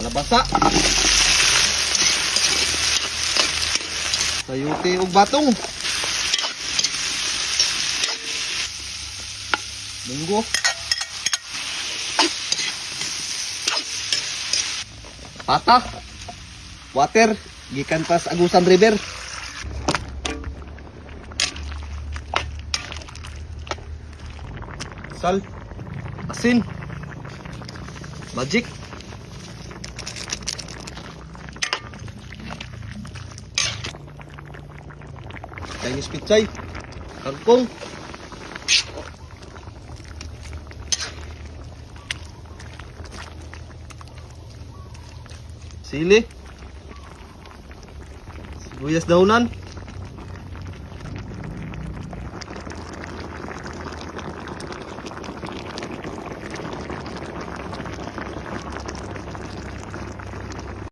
Kalabasa. Sayuti ug batong. Munggo. Pata. Water. Gikan pa sa Agusan River. Sal. Asin. Magic. Chinese pichay. Kangkong. Sili. Sibuyas daunan.